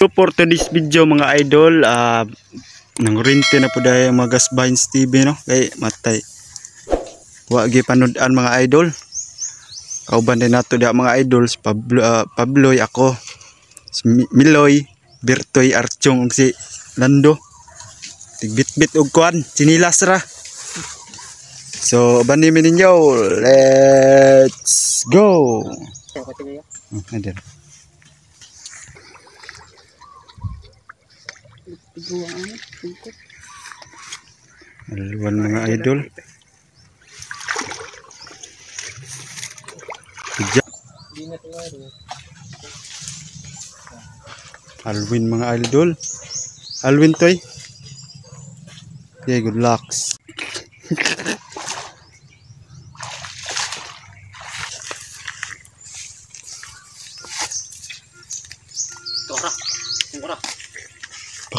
So for today's video mga idol, nangurinte na po dahil ang mga Gasvines TV, no? Kay matay. Wa gi panud-an mga idol. Kauban din nato diha mga idols, Pablo, Pabloy ako, si Miloy, Bertoy, Archong ug si Lando. Tigbitbit og kuan, sinilas ra. So uban ni ninyo. Let's go. Alwan mga idol. Alwin mga idol. Alwin toy. Okay, good luck.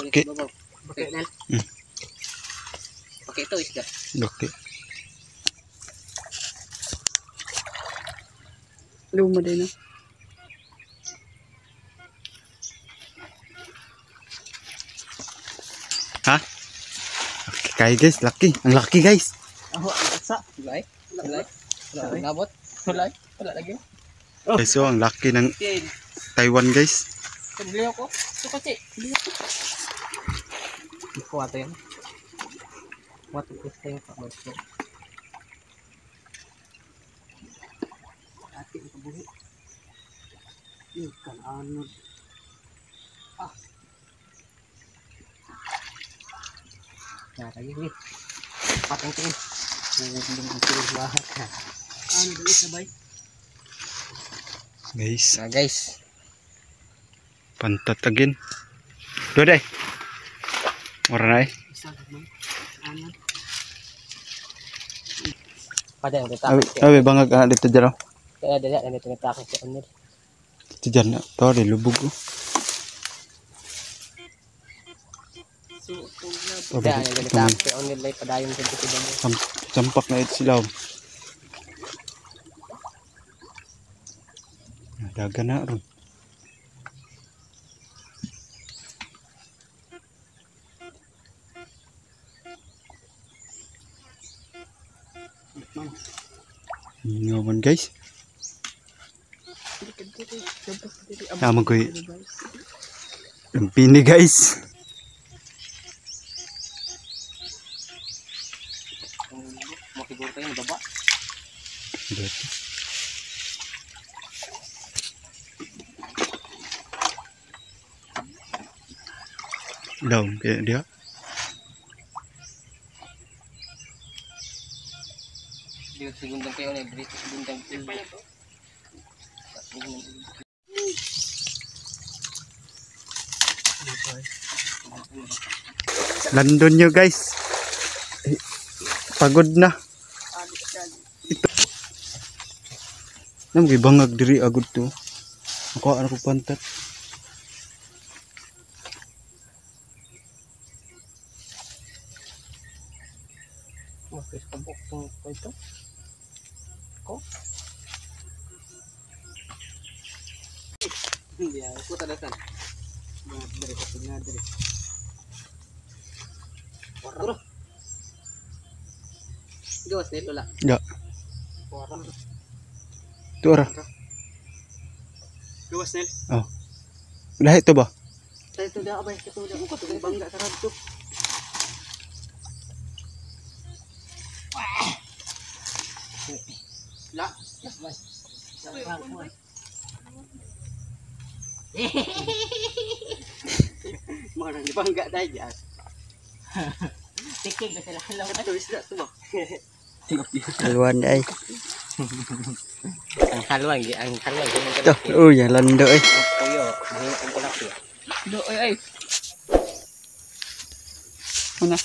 Pake. Pake ito isda. Pake. Luma din, no? Ha? Laki kayo guys, laki. Ang laki guys. Wala. Wala. Wala. Wala. Wala lagi. So ang laki ng Taiwan guys. Bili ako. Ito kasi. Bili ako. Kuha tayo. What is tayo pa? Ate ang kabuhi. Ikan anod. Ah. Lagi ni. Patang tingin. Ano dali sabay? Guys. Nah, guys. Pantat again. Dua dai. Ora na eh. Pada yang kita. Abe bangag dito dyan. Kaya dali na dito natake si Onir. Dito dyan na. To di lubog oh. Kaya dali si Onir lay padayon sa dito dyan. Sampak na ito sila. Daga na ron. Ngaman guys. Naman ko lumpini guys. Makiguro tayo na baba. Down kayak dia. Segundang kayo na dito segundang. Landon nyo guys. Pagod na. Ito. Nam kay bangag diri agud to. Ako ano ko pantat. Ito. Ko. Hindi ako talaga. Dere ko na dere. Oro. Gawas nil wala. Ya. Ito ora. Gawas nil. Oh. Lahi ito ba? Ito da abay, ito da ko to bangga sa radto. La. Mga nang bangga tayo dyan. Tiking ba sila? Ito isda ito ba? Halwan ay. Ang halwan, ang halwan. Ito, uy, ang lando ay. Puyo, ang tilapia. Do, ay ay. Una.